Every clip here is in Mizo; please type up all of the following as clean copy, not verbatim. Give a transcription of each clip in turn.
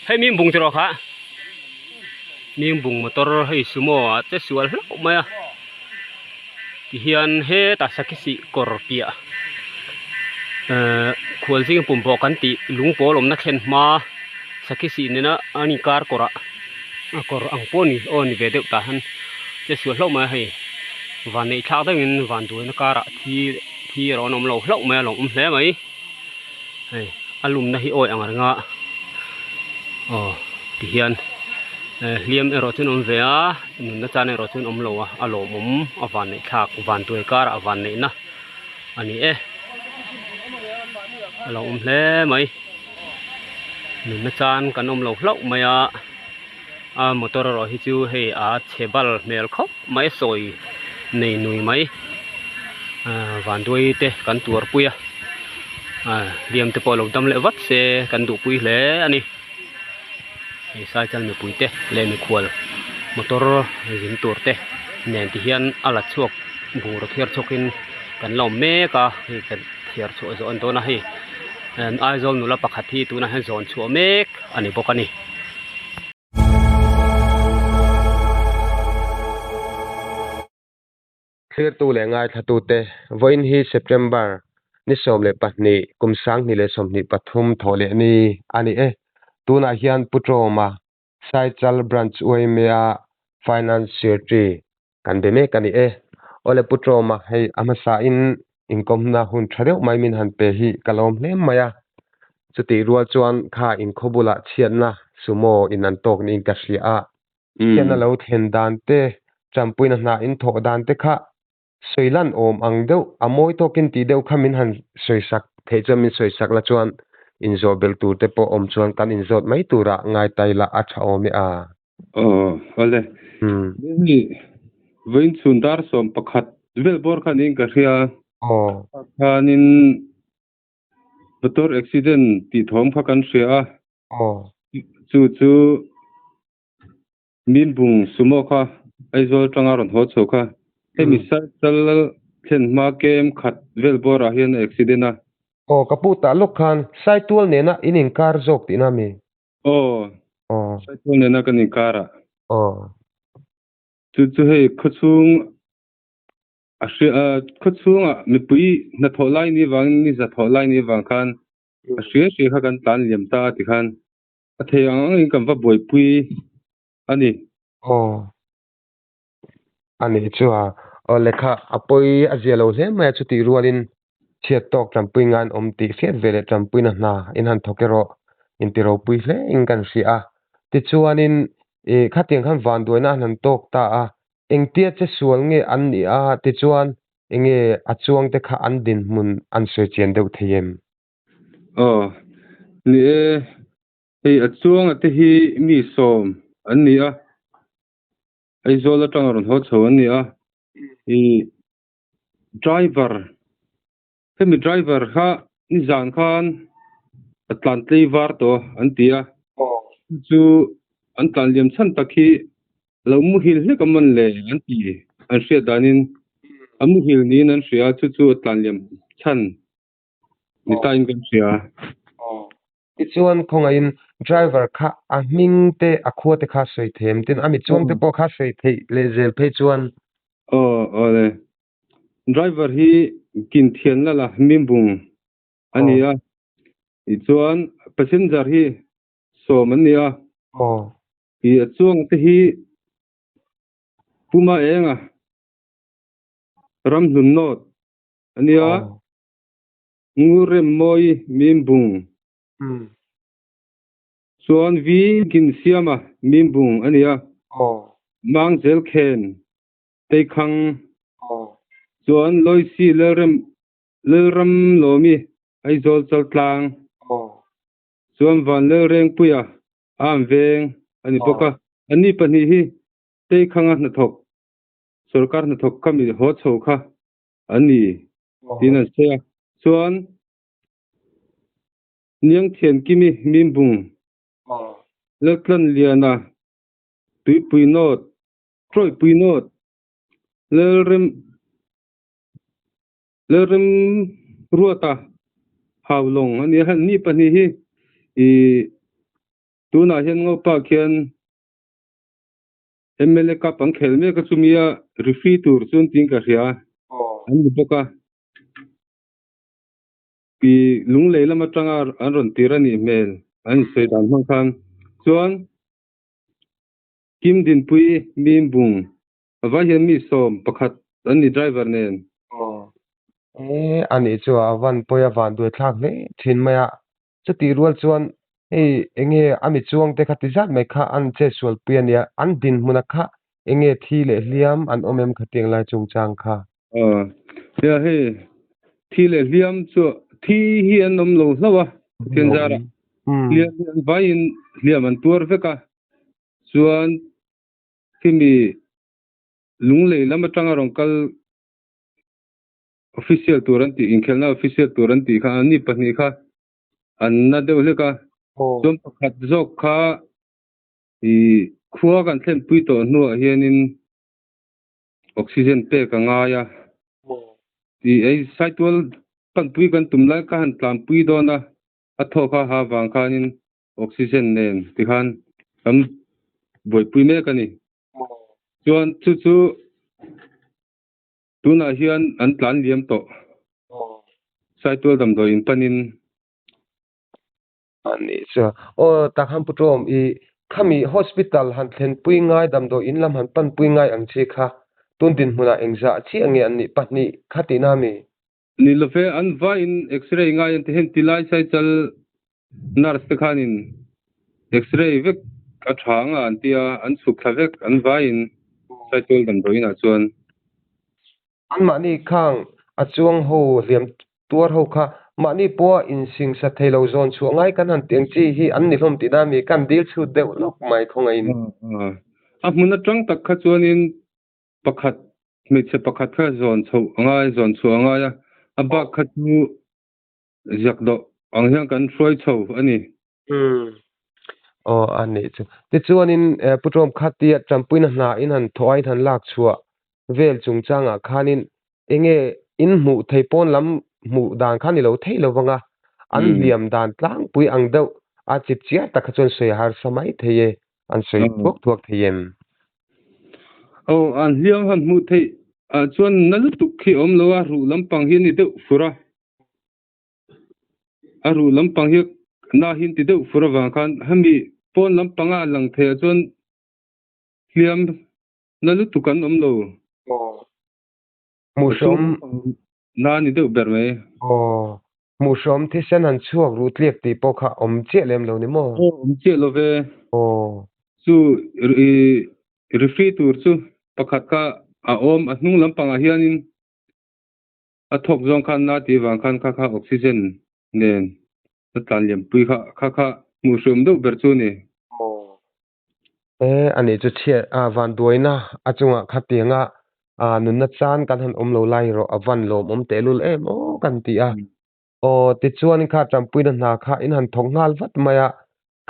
Hei mim bung tiraw kha mim bung motor hei sumo ah che sual hlauh mai a tihian hetah sakhi sih kawr piah ehh khual zing pum pawh kan tih lung pawl awmna thlen hma sakhi sih nena an inkar kawr ah a kawr ang pawh a ni aw ni ve deuh tah hian che sual hlauh mai a hei van neih thlak deuhin van duaina karah thi thi erawh an awm lo hlauh mai a lo awm hle mai. Hei a lumna hi awi ang reng a aw tihian hliam erawh chu an awm ve a nunna chan erawh chu an awm lo a a lawmawm a vanneih thlak vantuai karah vanneihna a ni e a lo awm hle mai nunna chan kan awm lo hlauh mai a a motor erawh hi chu hei a chhe bal hmel khawp mai a sawi nei nui mai ahh vanduai te kan tuarpui a ahh hliam te pawh lo dam leh vat se kan duhpui hle a ni hei cycle mipui te leh mikhual motor zin tur te nen ti hian a la chhuak bur thiar chhuak in kan la awm mek a hei kan thiar chhuah zawh a ni dawn a hei Aizawl nula pakhat hi tunah hian zawn chhuah mek a ni bawk a ni. Thlirtu leh ngaithlatute, Vawiin hi September ni 12, kum 2023 thawh leh ni a ni e. Tunah hian Pu Ṭawma, Saichal Branch UIMA Finance Secretary kan be mek a ni e. Awle Pu Ṭawma, hei a hmasain inkawmna hun ṭha deuh mai min han pe hi ka lawm hle mai a. Chutih rual chuan kha inkhaw bulah chhiatna sumo in an tawk niin ka hria a. Chhiatna lo thlen dan te, ṭanpuina hna in thawh dan te kha sawi lan awm ang deuh, a mawi tawkin tih deuh kha min han sawisak theih chuan min sawisak la chuan inzawh belh tur te pawh awm chuan kan inzawt mai turah ngai tai la a ṭha awm e a. Aw, awle. Hei vawiin chhun dar 11 vel bawr khan in ka hria. Aw. Khanin motor accident tih thawm kha kan hria a. Aw. Chu chu Minbung sumo kha Aizawl atanga rawn haw chho kha. Hemi cycle thlen hma kem khat vel bawrah hian a accident a. Aw, ka pu tah lawk khan Saitual nena in inkar zawk tihna a mi? Aw, Saitual nena kan inkar a. Aw. Chu chu hei khawchhung a hria khawchhungah mipui hnathawh lai ni vangin ni zathawh lai ni vang khan a hria hria kha kan tlan liam ta a tikhan A thei ang angin kan va buaipui a ni. Aw. A nih chu a. Aw lehkha a pawi a zia lo hle mai a chutih rualin chhiat tawk tanpui ngai an awm tih hriat ve leh tanpuina hna in han thawk erawh inti ropui hle in kan hria a. Tichuanin ih khatiang khan vanduaina an han tawk ta a, engtia che sual nge an nih a tichuan enge a chuang te kha an dinhmun an sawi chian deuh thei em? Aw, ni e, hei a chuanga te hi mi 10 an ni a, Aizawl atanga rawn haw chho an ni a, i driver, hemi driver kha nizan khan a tlan tlei var tawh an ti a, chu an tlan liam chhan tak hi lo muhil hlek a man le an ti, an hriat danin a muhil niin an hria a, chu chu a tlan liam chhan. Ni ta in kan hria. Tichuan khawngaihin driver kha a hming te a khua te kha sawi thei em? Tin a mi chuang te pawh kha sawi theih leh zel phei chuan. Aw awle. Driver hi Kinthian Lala Mimbung a ni a. Tichuan passenger hi 10 an ni a. I a chuang te hi Puma Enga Ramhlun North a nia. Ngurem mawi Mimbung chuan vi kin siama Mimbung a nia. Mangzel khen Teikhang chuan Loisi Lalrem Lalram Lawmi Aizawl Chaltlang chuan Van Lalrengpuia Am Veng a ni bawk a. Anni pahnih hi Teikhanga hnathawk sorkar hnathawk kha mi haw chho kha a ni. Tin an sawi a, chuan Niangthian Kimi Mimbung, Laltlan Liana, Tuipui Nawt, Tawipui Nawt, Lalrem Lalrem Ruata, Haulawng a ni a, ni pahnih hi ih. Tunah hian Ngopa khian MLA Cup an khel mek a chumi a referee tur chuan tiin ka hria an ni bawk a. Pi Lunglei lam atanga an rawn tir a nih hmel an insawi dan hmang khan chuan Kim Dinpui Mim Bung a vai hian mi sawm pakhat an ni driver nen. Aw e anih chu a van pawi a van duai thlak hle thin mai a chutih rual chuan hei enge a mi chuang te kha ti zat mai kha an che sual pui a nia an dinhmun a kha enge thi leh hliam an awm em khatiang lai chungchang kha. Aw nia hei thi leh hliam chu thi hi an awm lo hlauh a Pathian zarah hliam hi an vaiin hliam an tuar vek a chuan khimi Lunglei lam atanga rawn kal official tur an tih inkhelhna official tur an tih kha an ni pahnih kha an na deuh hlek a chuan pakhat zawk kha ih khua kan thlenpui tawh hnuah hianin oxygen pek a ngai a ih ei saitual panpui kan tum lai kha han tlanpui dawn a a thawk a ha vang khanin oxygen nen tikhan kan buaipui mek a ni. Chuan chu chu tunah hian an tlan liam tawh. Saitual damdawi in panin. A nih chu. Aw takhan Pu Ṭawm i khami hospital han thlenpui ngai damdawi in lam han panpui ngai ang chi kha tun dinhmunah engzah chiah nge an nih pahnih kha tihna a mi? Ni love an vaiin x-ray ngai an ti heng ti lai saichal nurse te khanin x-ray vek a tha anga an ti a, an chhuk thla vek an vaiin saitual damdawi inah chuan. Anmahni khang a chuang ho hliam tuar ho kha mahni pawha insingsa thei lo zawn chhuah ngai kan han tih ang chi hi an ni hlawm tih na mi kan dil chhut deuh lawk mai khawngaihin. A hmun atang tak kha chuanin pakhat hmeichhe pakhat kha zawn chhoh a ngai zawn chhuah a ngai a a bak kha chu ziak dawh ang hian kan hruai chho a ni. Umm aw a nih chu. Tichuanin Pu Ṭawm khatia ṭampuina hna in han thawh a in han lak chhuah vel chungchangah khanin enge in hmuh thei pawn lam hmuh dan kha ni lo thei lo vang a, an hliam dan tlangpui ang deuh a chip chiar tak kha chuan sawi a harsa mai thei e, an sawi thuak thuak thei em? Aw, an hliam han hmuh theih ah chuan na lutuk khi a awm lo a, ruh lampang hi a ni deuh fur a. A ruh lampang hi na hi an ti deuh fur avang khan hemi pawn lampanga a lang theih ah chuan hliam na lutuk an awm lo. Hmuh hrawm na a ni deuh ber mai. Aw, hmuh hrawm thisen han chhuak ruh tliak tih pawh kha awm chiah lem lo ni maw? Aw, awm chiah lo ve. Aw. Chu referee tur chu pakhat kha a awm, a hnung lampangah hianin a thawk zawng khan na tih vang khan kha kha oxygen nen a tlan liampui kha kha kha hmuh hriawm deuh ber chu a ni. E ani chu chhiat a van duaina a chungah khatianga a nunna chan kan han awm lo lai erawh a van lawmawm tehlul em aw kan ti a. Aw tichuan kha tanpuina hna kha in han thawk nghal vat mai a,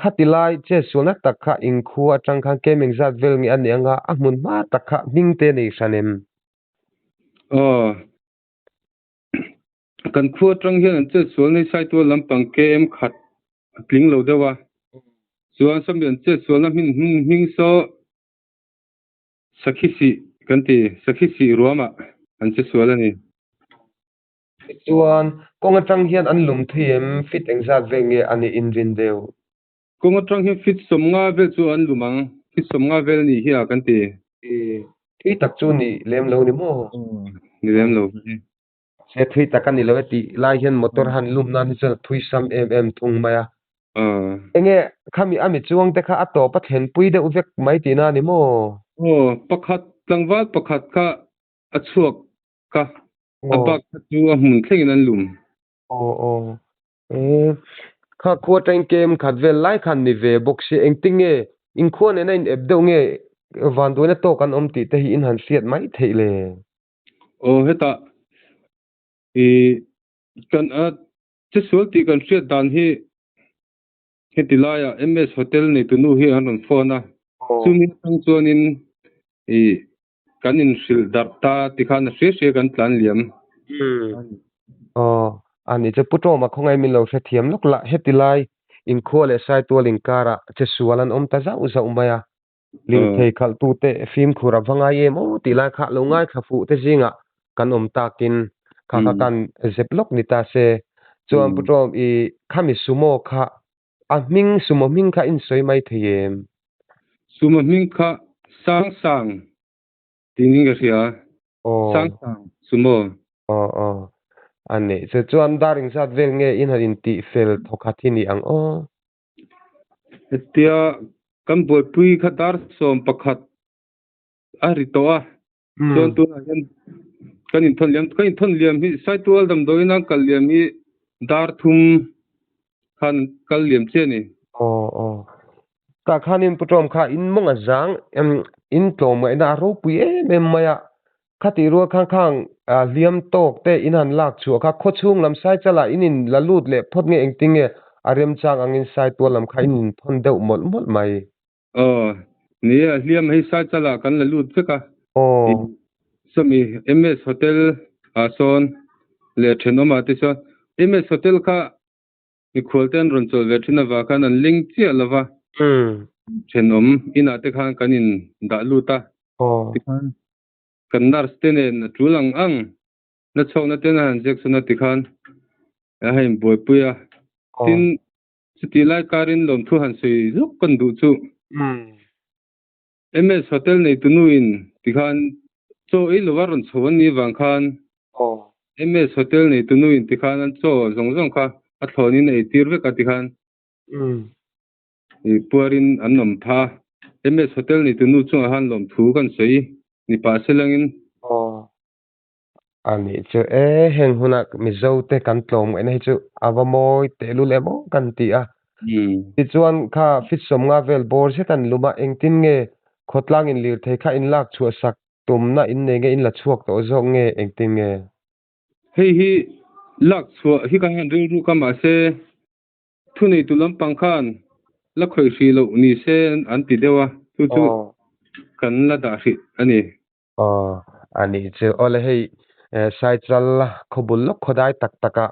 khati lai chetsualna tak kha inkhua atang khan kem engzat vel nge a nih anga a hmun hma tak kha hming te nei hran em? Aw kan khua atang hian an chetsual nei Saitual lampang KM khat a tling lo deuh a, chuan sawmi an chetsualna hmin hming hming saw Sakhi sih kan ti, Sakhi sih ruamah an chetsual a ni. Tichuan, kawng atang hian an lum thei em? Fit engzat vel nge a nih inrin deuh? Kawng atang hian fit sawmnga vel chu an lum ang, fit sawmnga vel a nih hi a kan ti. Thui tak chu ni lem lo ni maw? Ni lem lo. Se thui tak a ni lo e tih lai hian motor han lum nan hi chuan a thui sam em em thung mai a. Enge khami a mi chuang te kha a tawp a thlenpui deuh vek mai tihna a ni maw? Aw, pakhat tlangval pakhat kha a chhuak ka, a bak kha chu a hmun thlengin an lum. Aw aw, e kha khua atangin kem khat vel lai khan ni ve bawk si, engtin nge inkhua nena in ep deuh nge vanduaina tawk an awm tih te hi in han hriat mai theih le? Aw hetah i kan a chesual tih kan hriat dan hi heti laiah MS Hotel neitu nu hi an rawn phone a, chumi atang chuanin i kan inhrilh darh ta tikhan a hria hria kan tlan liam. Aw a nih chu Pu Tawma khawngaih min lo hrethiam lawk lah heti lai. Inkhua leh Saitual inkarah che sual an awm ta zauh zauh mai a, lirthei khalhtute fimkhur a va ngai em aw tih lai kha lo ngaithla fuh te zingah kan awm takin kha kha kan zep lawk ni ta se. Chuan Pu Ṭawm i khami sumo kha a hming sumo hming kha insawi mai thei em? Sumo hming kha Sangsang tiin ka hria. Sangsang sumo. Aw aw. A nih chu. Chuan dar engzat vel nge in han intih fel thawkhat hi ni ang aw? Hetia kan buaipui kha dar 11 a ri tawh a. Chuan tunah hian kan inthawn liam kan inthawn liam hi Saitual damdawiin an kal liam hi dar thum khan kal liam chiah a ni. Aw aw. Tah khanin Pu Ṭawm kha in mawng a zang in tlawmngaihna a ropui em em mai a. Khatih rual khan khang hliam tawk te in han lak chhuah kha khawchhung lam Saichalah in in la lut leh phawt nge engtin nge a remchang angin Saitual lam kha in inthawn deuh mawlh mawlh mai. Aw, ni a, hliam hei Saichalah kan la lut vek a. Aw. Sawmi MS Hotel ah sawn leh thenawmah te chuan MS Hotel kha Mikhual te an rawn chawlh ve thin avang khan an leng chiah lo va, thenawm inah te khan kan in dah lut a, tikhan kan nurse te nen a tul ang ang na chhawkna ten a han ziak sawn a tikhan a ha inbuaipui a, tin chutih lai karin lawmthu han sawi lawk kan duh chu. MS Hotel neitunu in tikhan chaw ei lova rawn chho an nih vang khan MS Hotel neitunu in tikhan an chaw zawng zawng kha a thlawn in a ei tir vek a tikhan i puarin an awm pha. MS Hotel neitunu chungah khan lawmthu kan sawi ni pah selangin. A nih chu e, heng huna Mizo te kan tlawm ngaihna hi chu a va mawi tehlul em aw kan ti a. Tichuan kha fit 50 vel bawr zet an lum a, engtin nge khawtlang in lirthei kha in lak chhuah sak tumna in nei nge in la chhuak tawh zawk nge engtin nge? Hei hi lak chhuah hi ka han rilru ka mahse thuneitu lampang khan la khawih hrih loh ni se an ti deuh a, chu chu kan la dah hrih a ni. Aw, a nih chu. Awle hei Saichal khawbul lawk khawdai tak taka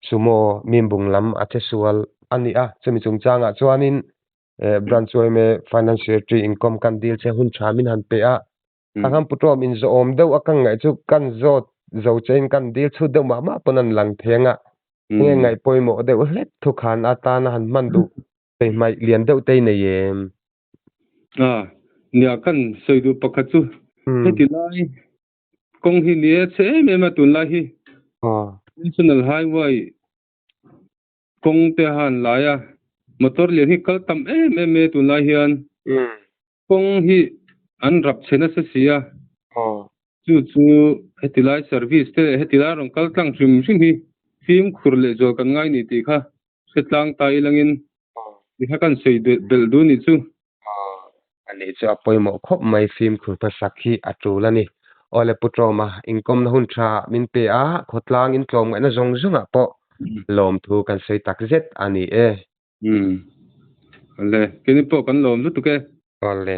sumo mimbung lam a che sual a ni a, chumi chungchangah chuanin Branch yma Finance Secretary inkawm kan dil che hun tha min han pe a, a han putawm inzawhawm deuh a ka ngaih chu kan zawt zo chein kan dil chhut deuh mah mah pawn an lang thei ang a, enge ngaih pawimawh deuh hlek thukhan atana han hman duh peihmaih lian deuh te i nei em? A, nia kan sawi duh pakhat chu heti lai kawng hi ni e chhe em em a tunlai hi National Highway kawng te a han lai a, motor lian hi kal tam em em mai a tunlai hian kawng hi an rap chhe nasa si a, chu chu heti lai service te leh heti lai rawn kal tlang hrim hrim hi fimkhur leh zual kan ngai ni tih kha hre tlang ta ilangin Ti kha kan sawi belh duh nih chu. Aw, a nih chu a pawimawh khawp mai fimkhur hmasak hi a tul a ni. Awle Pu Ṭawma, inkawmna hun ṭha min pe a, khawtlang intlawm ngaihna zawng zawngah pawh lawmthu kan sawi tak zet a ni e. Umm, awle, keini pawh kan lawm lutuk e. Awle.